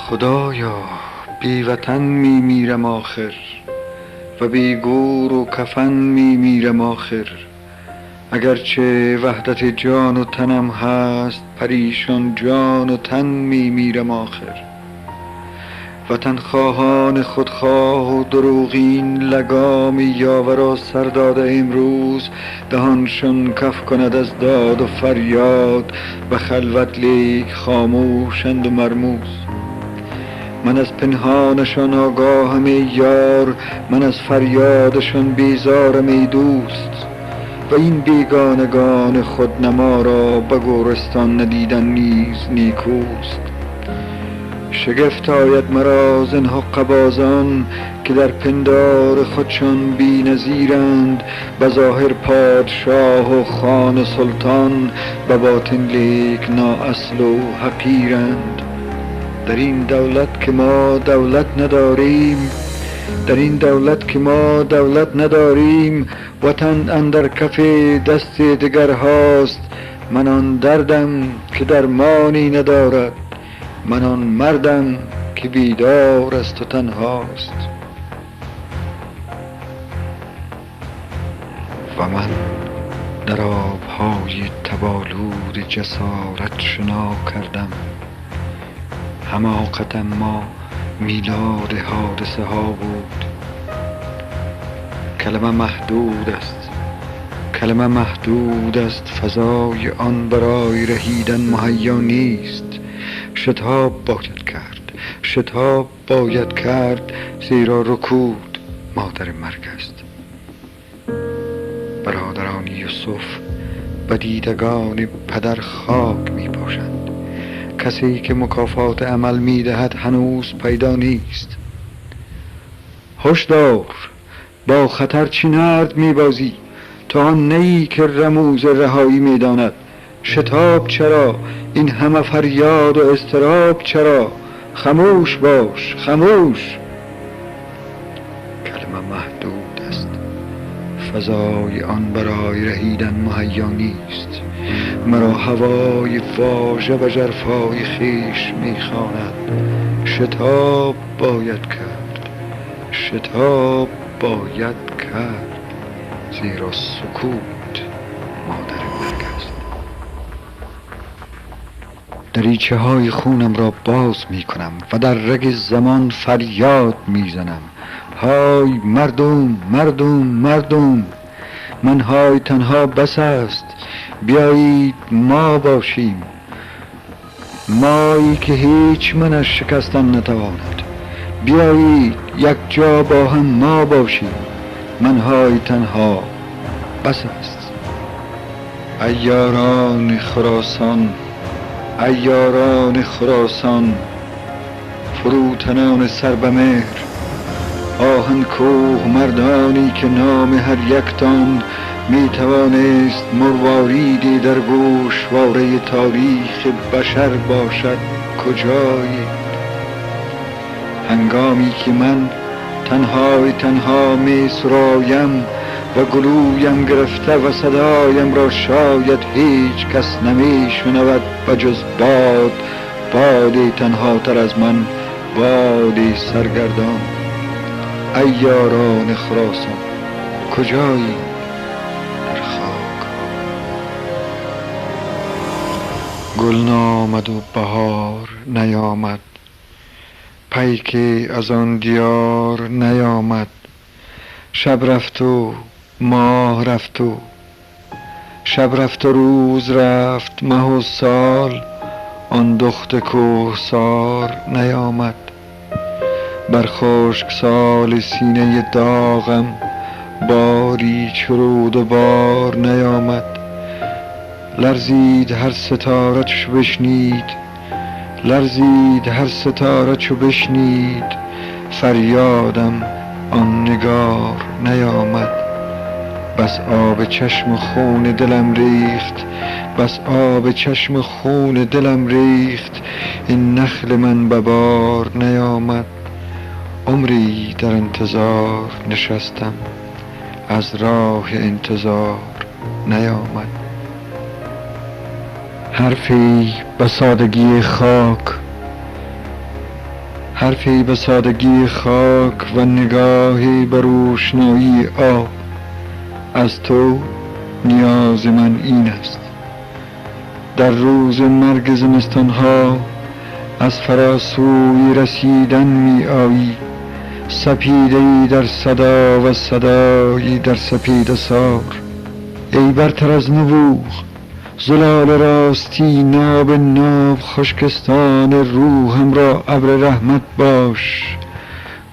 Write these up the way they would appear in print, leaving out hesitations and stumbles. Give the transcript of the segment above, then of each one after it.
خدایا بی وطن می میرم آخر و بی گور و کفن می میرم آخر. اگرچه وحدت جان و تنم هست، پریشان جان و تن می میرم آخر. وطن خواهان خودخواه و دروغین لگام یاورا سر داده امروز، دهانشان کف کند از داد و فریاد، به خلوت لیک خاموشند و مرموز. من از پنهانشان آگاهم ای یار، من از فریادشان بیزارم ای دوست. و این بیگانگان خودنما را به گورستان ندیدن نیز نیکوست. شگفت آید مرا زین حقه‌بازان که در پندار خودشان بی نظیرند، بظاهر پادشاه و خان و سلطان، به باطن لیک نااصل و حقیرند. در این دولت که ما دولت نداریم، در این دولت که ما دولت نداریم، وطن اندر کف دست دگر هاست. من آن دردم که درمانی ندارد، من آن مردم که بیدار است و تنهاست. و من در آبهای تبالود جسارت شنا کردم، حماقتم ما میلاد حادثه ها بود. کلمه محدود است، کلمه محدود است، فضای آن برای رهیدن مهیا نیست. شتاب باید کرد، شتاب باید کرد، زیرا رکود مادر مرگ است. برادران یوسف و دیدگان پدر خاک می باشند. کسی که مکافات عمل می دهد هنوز پیدا نیست. هشدار، با خطر چی نرد می بازی؟ تا آن نیی که رموز رهایی می داند. شتاب چرا؟ این همه فریاد و اضطراب چرا؟ خاموش باش، خاموش. کلمه محدود است، فضای آن برای رهیدن مهیا نیست. مرا هوای واژه و ژرفای خویش میخواند. شتاب باید کرد، شتاب باید کرد، زیرا سکوت مادر مرگ است. دریچه های خونم را باز می کنم و در رگ زمان فریاد می زنم. های مردم، مردم، مردم، من های تنها بس است. بیایید ما باشیم، مایی که هیچ من از شکستن نتواند. بیایید یک جا با هم ما باشیم، من های تنها بس است. عیاران خراسان، عیاران خراسان، فروتنان سر به مهر، آهن کوه مردانی که نام هر یکتان می توانست مرواریدی در گوشواره تاریخ بشر باشد، کجایید؟ هنگامی که من تنهای تنها می سرایم و گلویم گرفته و صدایم را شاید هیچ کس نمی شنود و جز باد، بادی تنها تر از من، بادی سرگردان. عیاران خراسان کجایی؟ در خاک. گل نامد و بهار نیامد، پیکی از آن دیار نیامد. شب رفت و ماه رفت و شب رفت و روز رفت، مه و سال، آن دخت کوهسار نیامد. بر خشک سال سینه داغم باری چرود و بار نیامد. لرزید هر ستاره چو بشنید، لرزید هر ستاره چو بشنید، فریادم آن نگار نیامد. بس آب چشم خون دلم ریخت، بس آب چشم خون دلم ریخت، این نخل من به بار نیامد. عمری در انتظار نشستم، از راه انتظار نیامد. حرفی به سادگی خاک، حرفی به سادگی خاک و نگاهی به روشنایی آب. از تو نیاز من این است. در روز مرگ زمستانها از فراسوی رسیدن می آیی، سپیده‌ای در صدا و صدایی در سپیده سار. ای برتر از نبوغ، زلال راستی، ناب ناب خشکستان روحم را ابر رحمت باش.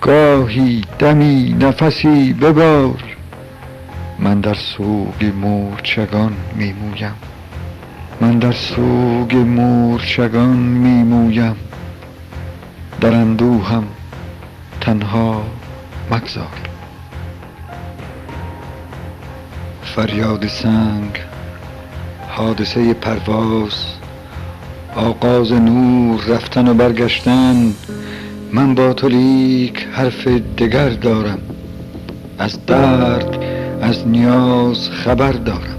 گاهی دمی نفسی ببار. من در سوگ مورچگان می مویم، من در سوگ مورچگان می مویم. در اندوهم تنها مگذار. فریاد سنگ، حادثه پرواز، آغاز نور، رفتن و برگشتن. من با تو لیک حرف دگر دارم، از درد از نیاز خبر دارم.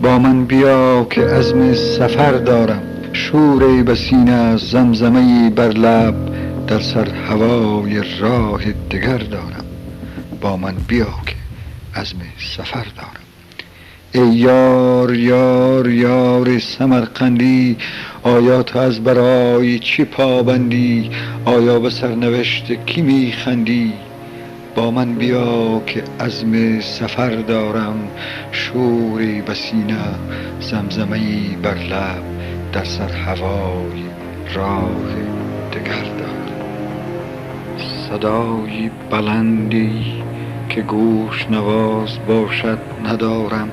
با من بیا که عزم سفر دارم. شوری به سینه، زمزمه‌ای بر لب، در سر هوای راه دگر دارم. با من بیا که عزم سفر دارم. ای یار یار یار سمرقندی، آیا تو از برای چی پابندی؟ آیا به سرنوشت کی میخندی؟ با من بیا که عزم سفر دارم. شوری به سینه، زمزمه‌ای بر لب، در سر هوای راه دگر دارم. صدای بلندی که گوش نواز باشد ندارم،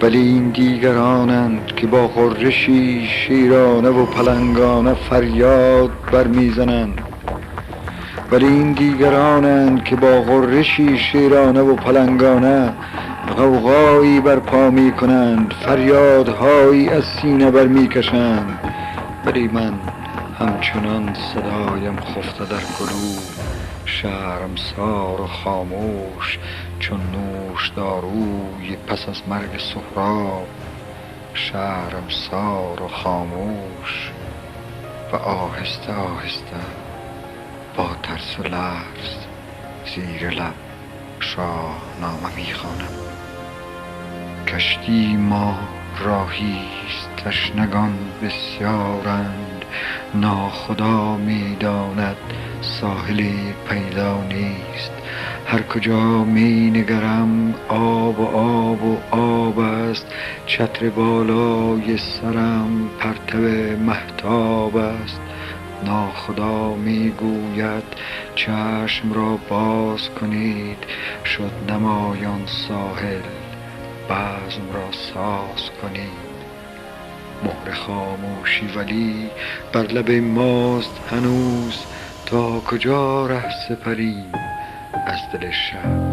ولی این دیگرانند که با غرشی شیرانه و پلنگانه فریاد برمیزنند. ولی این دیگرانند که با غرشی شیرانه و پلنگانه غوغایی برپا می کنند، فریادهایی از سینه برمیکشند. ولی من همچنان صدایم خفته در گلو، شرمسار و خاموش چون نوش داروی پس از مرگ سهراب، شرمسار و خاموش و آهسته آهسته با ترس و لرز زیر لب شاهنامه میخوانم. کشتی ما راهیست، تشنگان بسیارند، ناخدا میداند ساحلی پیدا نیست. هر کجا می نگرم آب و آب و آب است، چتر بالای سرم پرتو مهتاب است. ناخدا می گوید چشم را باز کنید، شد نمایان ساحل، بزم را ساز کنید. مهر خاموشی ولی بر لب ماست هنوز، تا کجا ره سپریم از دل شب.